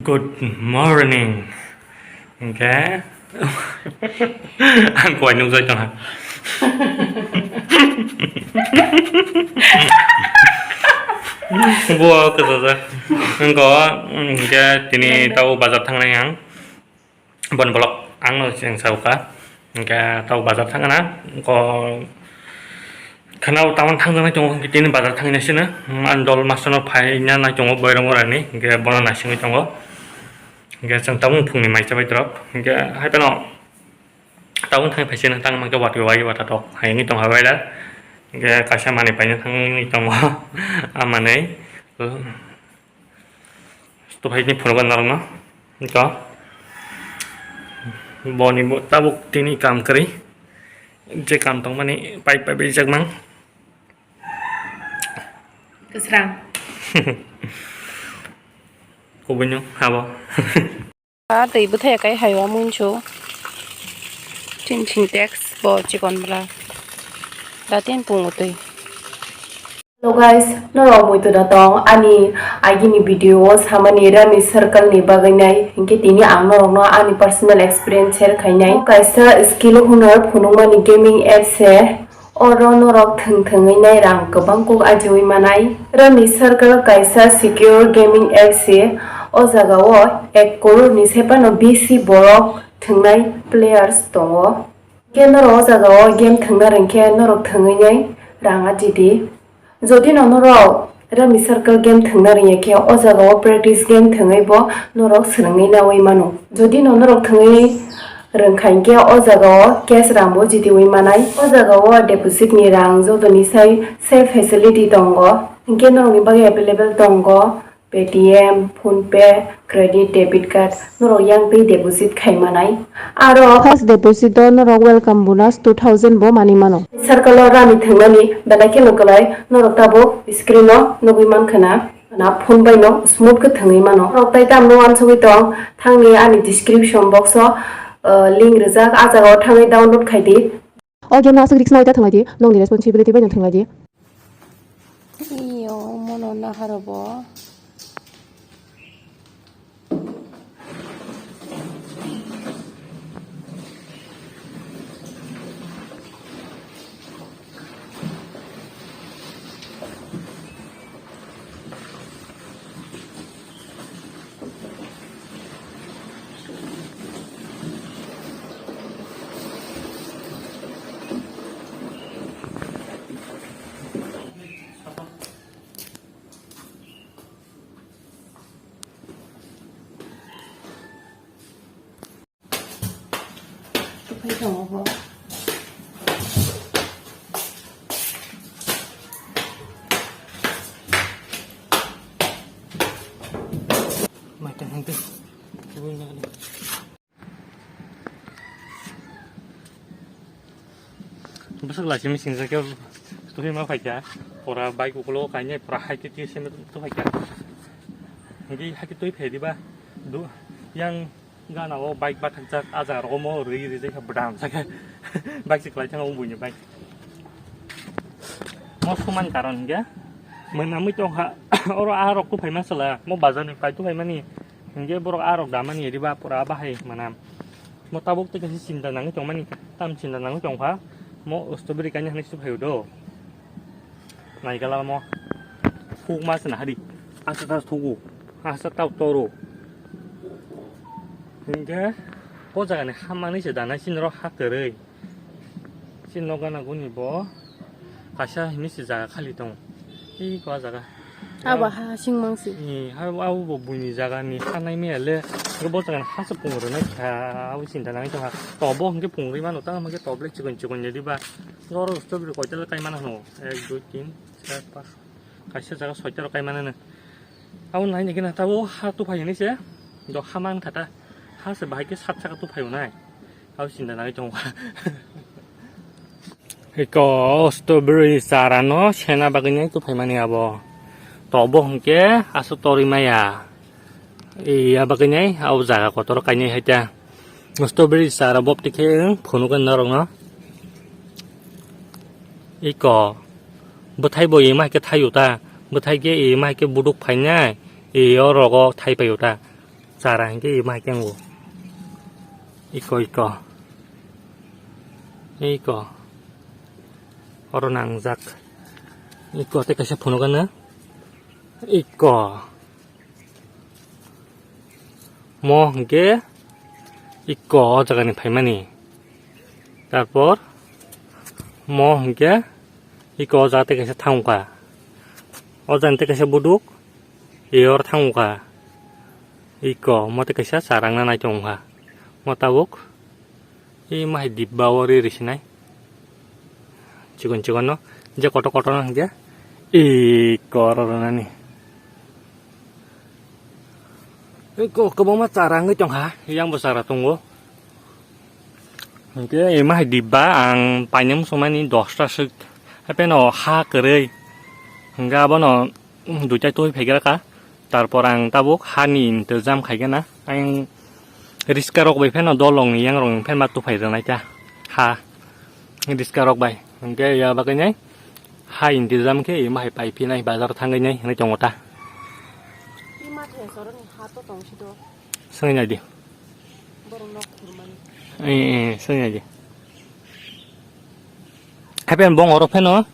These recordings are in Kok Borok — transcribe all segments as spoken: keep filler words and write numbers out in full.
Good morning. Hingke ang kowai nukjai tongha. Bo kwchajak. Hingko, hingke tini tabo bazar thangnai ang. Bon bolok ang no seng sauka. Hingke tabo bazar thangna. Hingko Kheno tamon thangjaknai tongo, hingke tini bazar thangna sino, ang dol mastono phaina nai tongo, boirong orani, hingke bono naisingwi tongo. Hingke chwng tabuk phungni mai chabai drop, hingke hai phano tabuk thangwi phaisino, tang mankhe watwi wai wata tok, hai wngwi tongha bai da. Hingke kaisa manwi paina thangwi tongo, ah manwi. Stuphaini phunukgo norokno. Ito. Boni bo tabuk tini kam kwrwi. Je kam tongmani pai pai bijak nang. Kwsrang. Kubunyo habo. Ah, twi bwthai kai hai o munchu. Tin sintex bo chikon bwla. Da tin pungo twi. Hello guys, norok muitu da tong ani agini video o samani Rami circle ni bagwi nai, hinkhe tini ang norokno ani personal experience share khainai. Kaisa skill hunar phunukmani gaming apps se, oro norok thwng thwngwi nai rang kwbang kuk ajiwi manai. Rami circle kaisa secure gaming apps se, o jaga o ek crore ni sephano bisi borok thwngnai players tongo. Khe norok o jaga o game thwngna rwngkhe norok thwngwi nai rang ajidi. Jodi no norok Rami circle game thwngna rwngya khe o jaga o practice game thwngwi bo norok swrwngwi naui mano. Jodi no norok thwngwi rwngkha hinkhe o jaga o cash rang bo jidiui manai. O jaga o deposit ni rang joto ni sai safe facility tongo. Hinkhe norok ni bagwi available tongo. Paytm, PhonePe, credit, debit card, norok yang twi deposit khai manai. Aro first deposit o norok welcome bonus two thousand bo manwi mano. Circle o Rami thwngnani belai kheno kwlai, norok tabuk screen o nugwi mankha na, na phone bai no smooth khe thwngwi mano. Norok tai tamno uansugwi tong, thangni ani description box o, uh, link rijak, a jaga o thangwi download khai di. O game no aswk risk nai ta thwnglai di, nongni responsibility bai no thwnglai di. Iyo, mono naharo bo. Tubui tongo bo. Mai tang hang tei. Tubui nang. Bwswk lai simi singjak khe tubui ma phaikha. Pura bike ukulo kainai pura hai twi twi simi tubui phaikha. Hingke hai twi phai diba. Du-, yang Gana o bike bathakjak, a jaga rogo mo rwi rijak khe bwdam sakhe. Bike se kwlai thang o buini bike. Mo suman karon hingke mwnamwi tongkha. Oro a rok tubui phaima sala, mo bazar ni pai tubui phaimani. Hingke borok a rok damani riba pura bahai mwnam. Mo tabuk tei kaisa chinta nangwi tongmani, tam chinta nangwi tongkha. Mo strawberry kainwi hinwi se tubui phaio do. Naikala mo. Huk ma se nahari. Asa ta thugu. Asa ta toro. Hingke o jaga ni hamani se danai sini ro ha kwrwi. Sini nogo gana guni bo. Kaisa hini se jaga khali tongo. Iko a jaga. Abo ha singmang se. Ni ha abo bo buini jaga ni ha nai mele. Bo jaga ni ha se pung rwnai kha. Abo sinta nangwi tongkha. To bo hingke pung rwi mano ta hingke to ble chikon chikon ya diba. Oro strawberry koitala kai mano hwno. Ek, dui, tin, char, pas. Kaisa jaga soita rok kai mano no. Abo nai nai khe na tabuk ha tubui phaio hinwi se. Do ha man kha ta. Ha se bahai khe sat saka tubui phaio nai. Abo sinta nangwi tongo. Eko strawberry chara no sena bagwi nai tubui phaimani abo. To bo hwnkhe aswk torwi maya. Ee, abagwi nai, o jaga kotor kainai hai ta. Strawberry chara bopti khe, wng, phunukgwi norokno. Iko, bwthai bo ema hai khe thaio ta, bwthai khe ema hai khe buduk phainai, ee, o rogo thai paio ta. Chara hingke ema hai khe wngo. Iko, iko. Iko. Oro nangjak. Iko tei kaisa phunukgana. Iko. Mo hingke iko o jagani phaimani. Tarpor mo hingke iko o jaga tei kaisa thangkha. O jagani tei kaisa buduk. Iyot thangkha. Iko mo tei kaisa charangna nai tongkha. Mo tabuk. Ema hai dibba o ri risinai. Chikon chikon no. Je kotor kotor no hingke. Iko oro ronani. Iko kwbangma chara wngwi tongkha. Yang bo chara tongo. Hingke ema hai dibba ang painani somani dosta swk. Hapheno ha kwrwi. Hingke abono duitai twi phaigra kha. Tarpor ang tabuk hani intijam khaigena. Ang riska rok bai pheno dolong ni yang rok pheno ma tuphai rwnai ta. Ha. Riska rok bai. Hingke ya bagwi nai. Ha intijam khe ema hai pai phinai bazar thangwi nai hinwi tongo ta. Ima the soroni ha to tong si do. Swngwi nai di. Borok nok khurmani. Eh, eh, swngwi nai di. Hapen bong oro pheno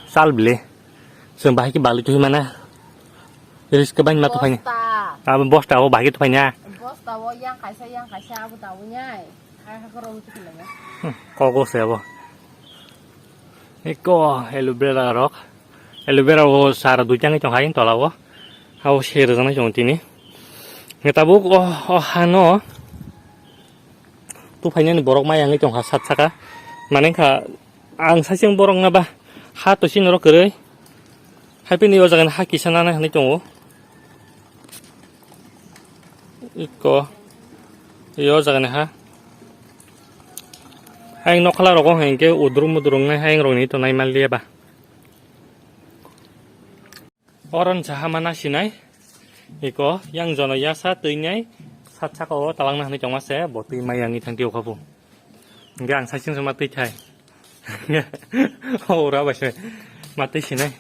sal bile. Chwng bahai khe balwi tuhi mana. Risk khe bain ma tuphai. Bosta. Abo bosta o bahai khe tuphai na. Bosta o yang kaisa, yang kaisa abo dawi nai. Hai ha koro tuhi lama. Hmm, kogo se abo. Eko aloe vera rok. Aloe vera o sara dui tangwi tong hai tola o. Hao se rwjaknai chong tini. Nge tabuk o, o hano. Tuphainani borok maya wngwi tongkha sat saka. Mane wngkha ang saichung borok wngna ba ha tosi norok kwrwi. Haipini o jagani ha kisa nana hinwi tongo. Iko. Iyo jagani ha. Ayang nokhala rogo hinkhe udrum mudrum wngnai ayang rokni tonai manliya ba. Oron saha mana sinai. Iko yang jono yasa twi nai sat saka o talangna hinwi tongma se bo twi mai yang ithang tio khabu. Hingke ang saichung se ma twi thai. Ora bai se ma twi sinai.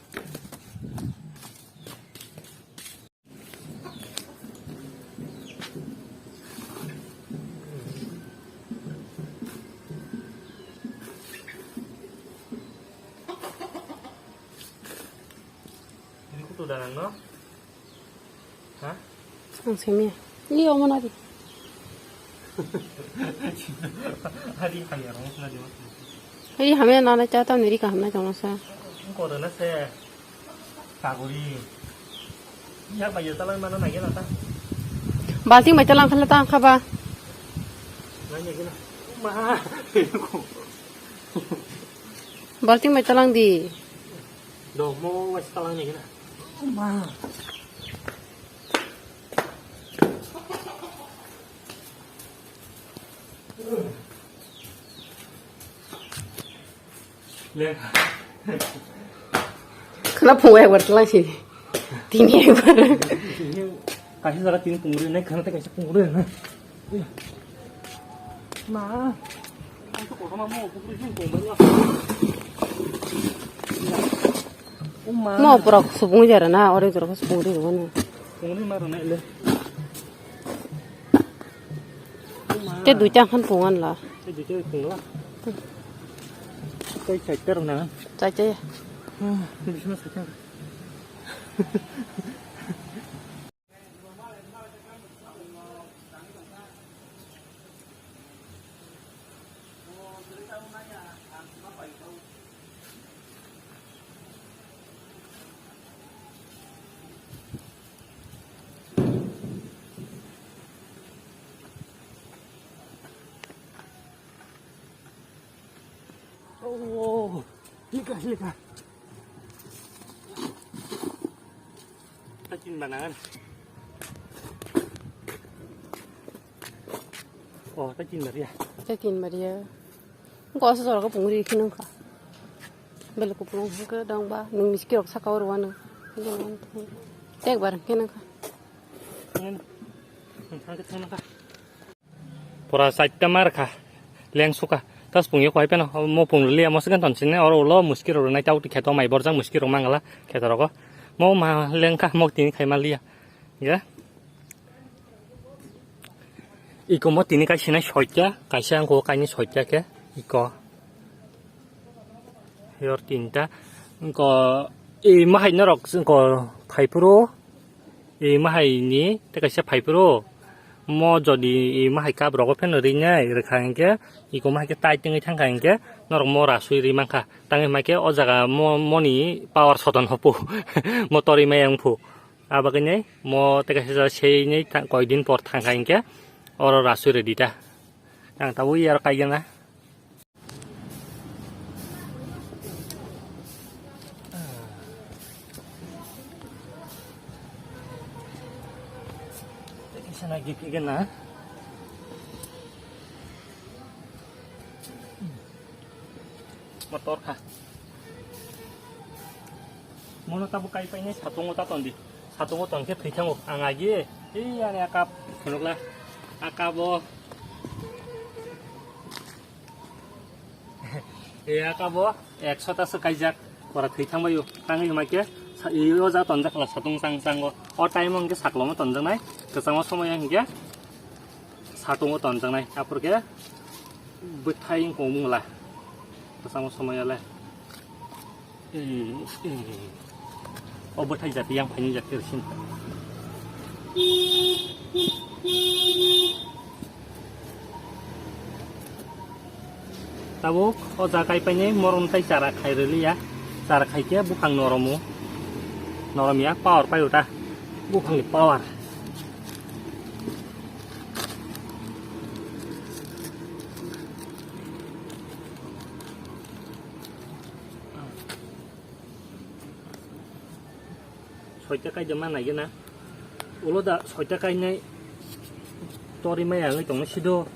Ini kutu danang no? Ha? Ang semiya. Li omo nari. Hari kaya rong sila di mas. Hari hamya nana cha ta niri ka hamna chong sa. Ko rena se. Kaguri. Ya ba ya talang mana nagi nata. Balting mai talang khala ta khaba. Nanya gina. Ma. Balting mai talang di. Dong mo wes talang ni gina. Ma. Khna phung ekbar tlang si. Tini ekbar. Kaisa jaga tini pungri nai khna tei kaisa pungri na. Ma. Kaisa kotorma mo pungri sin pungri. Uma. Mo pura subung jara na ore jara subung ri wana. Pungri ma rana ile. Te duita khan pungan la. Te duita pungla. Te chaita rona. Chaita. Ah, bisma chaita. Oh, lika, lika. Takin banangan. Oh, takin baria. Takin baria. Engko aswk jorao pungri khe nungkha. Belai kupulung hwnkhe dangba, nwng miskirok saka o rwano. Tei ekbar hwnkhe nungkha. Pura chaita mar kha, leng suka. Tas pungyo koi peno, mo pung liya, mo sekan ton sini, oro ulo muskirok rwnai tau ti kheto mai borjak muskirok mangala khetorogo. Mo ma lengkha, mo tini khai ma liya. Ya. Iko mo tini kaisa nai soita, kaisa angko kaini soita khe iko. Yor tinta. Ko, e, mahai norok ko phaiphuru, e, mahai ni, te kaisa phaiphuru. Mo jodi, e, mahai kap rogo pheno rinai, rwkha hinkhe, iko mahai khe tai tengwi thangkha hinkhe, norok mo rasui ri mankha. Tangwi hwnkhe o jaga mo, moni power soton hopu, mo tori mayang phu. Abagwi nai, mo te kaisa sei nai ta-, koi din por thangkha hinkhe, oro rasui redi ta. Ang tabuk yar kaigana. Sana gigi kena. Motor kha. Mono tabuk kai paine satungo ta tondi. Satungo tongkhe thwithango. Ang agi, ei ani akap phunukla. Akabo. E aka bo ekso ta swk kaijak, pora thwi thang bai o. Tangwi hwnba khe sa-, e o ja tonjak la satung chang chango. O time o hwnkhe saklomo tonjaknai, kwchangma somoya hwnkhe satungo tonjaknai. Aphuru khe bwthai wng kong mungla kwchangma somoya le. Eh, eh. O bwthai jati yang phaini jati rwsin. Tabuk o jaga kai painai morom tai chara khai rwliya. Chara khai khe buphang noromu. Noromya power pai uta. Buphangni power. Soita kaida ma naigena. Ulo da soita kainai tori maya wngwi tongma sido.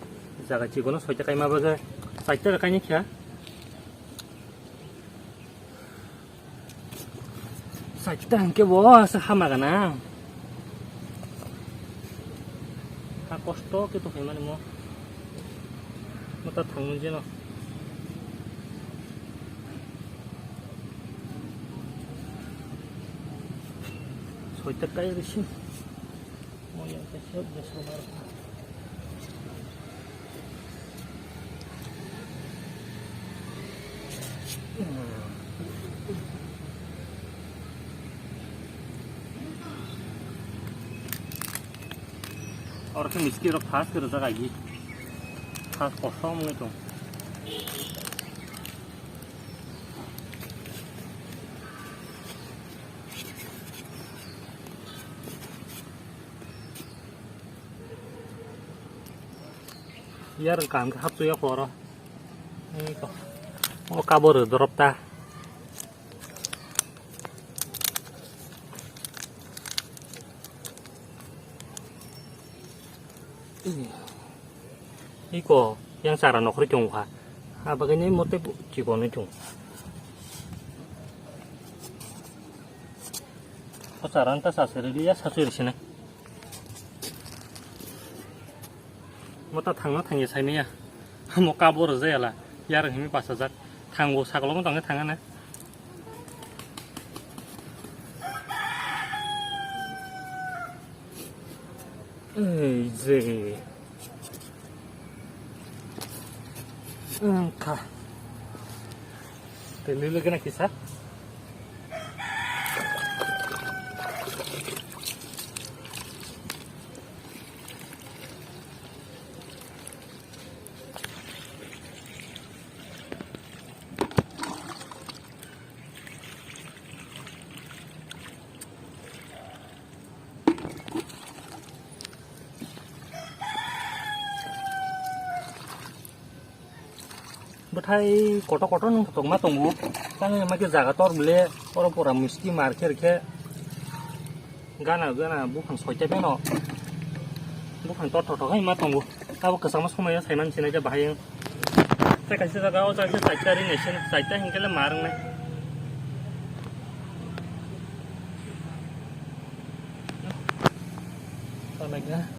Jaga chikono soita kaima bagwi. Saita kainai kha. Saita hwnkhe bo asa hama gana. Ha kosto khe tongkhaimani mo. Mata thangwi jeno. Soita kai risi. Mo yang kaisa besok baru. Oro khe misti rok fast khe rwjak agi. Fast kosom wngwi tong. Yar kaham khe haptwi ya koro. Ei ko. O kabor dorop ta. Iko yang chara nokhorwi tongo kha. Abagwi ni mote chikon tongo. O chara ta saseri liya saseri sinai. Mota thangna thangya saimaya. Mo kabor jayala. Yar himi pasajak. Thango saklo mo tangna thangana. Ei je. Angkha. Te lulu kena kisa. Bwthai kotor kotor nung tongma tongo. Tamo hwnba khe jaga tor bole oro pura misti mar khe rikhe. Gana gana buphang soita phano. Buphang tor thok thok hai ma tongo. Abo kwchangma somoi o saiman sinai khe bahai wng. Tei kaisa jaga o jaga khe chaita ring nai sino. Chaita hinkhe le mar wngnai.